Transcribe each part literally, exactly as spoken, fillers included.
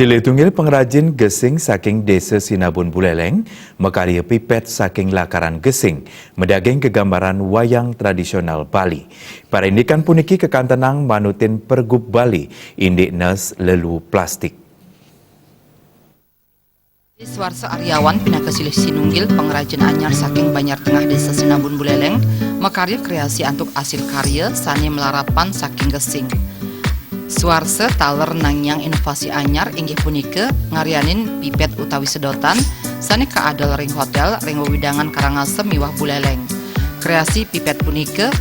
Silih tunggil pengrajin gesing saking Desa Sinabun Buleleng makarya pipet saking lakaran gesing, madaging gegambaran wayang tradisional Bali. Parindikan puniki kakantenang manutin pergub Bali, indik nes lelu plastik. Suarsa Aryawan pinaka silih sinunggil pengrajin anyar saking Banjar Tengah, Desa Sinabun Buleleng, makarya kreasi antuk asil karya sane malarapan saking gesing. Suarsa taler nangiang inovasi anyar, inggih punika ngaryanin pipet utawi sedotan sane kaadol ring hotel ring wewidangan Karangasem miwah Buleleng. Kreasi pipet punika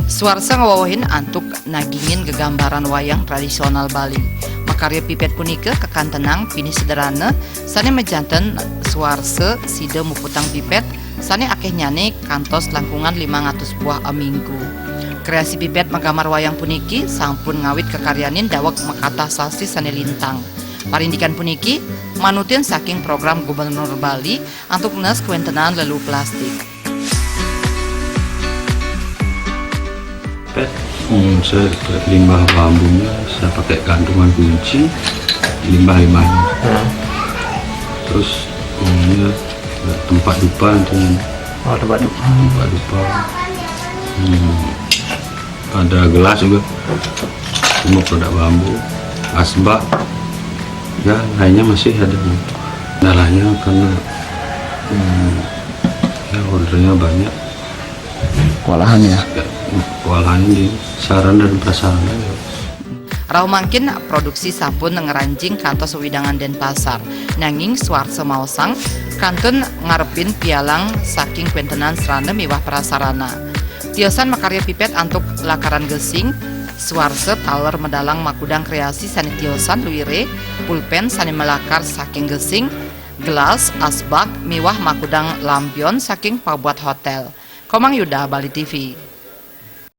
Suarsa ngwewehin antuk nagingin gegambaran wayang tradisional Bali. Makarya pipet punika kakantenang pinih sederhana sane majanten suarsa sida muputang pipet sane akehnyane kantos langkungan limang atus buah aminggu. Kreasi pipet magambar wayang puniki sampun ngawit kakaryanin daweg makatah sasi sane lintang. Parindikan puniki manutin saking program Gubernur Bali antuk nes kawentenan lelu plastik. Hmm, saya limbah bambunya saya pakai gantungan kunci, limbah-limbahnya. Terus ininya tempat dupa nanti. Oh, tempat dupa. Tempat dupa. Hmm, ada gelas juga. Semua produk bambu, asbak. Ya, lainnya masih ada. Kendalanya karena hmm, ya ordernya banyak. Kewalahan ya. Kewalahan di sarana dan prasarana ya. Rauh mangkin produksi sampun ngranjing kantos wewidangan Denpasar. Nanging Suarsa maosang kantun ngarepin pialang saking kawentenan sarana miwah prasarana. Tiosan makarya pipet antuk lakaran gesing, Suarsa taler medalang makudang kreasi sane tiosan luire, pulpen sane malakar saking gesing, gelas, asbak, miwah makudang lampion saking pabuat hotel. Komang Yuda, Bali T V.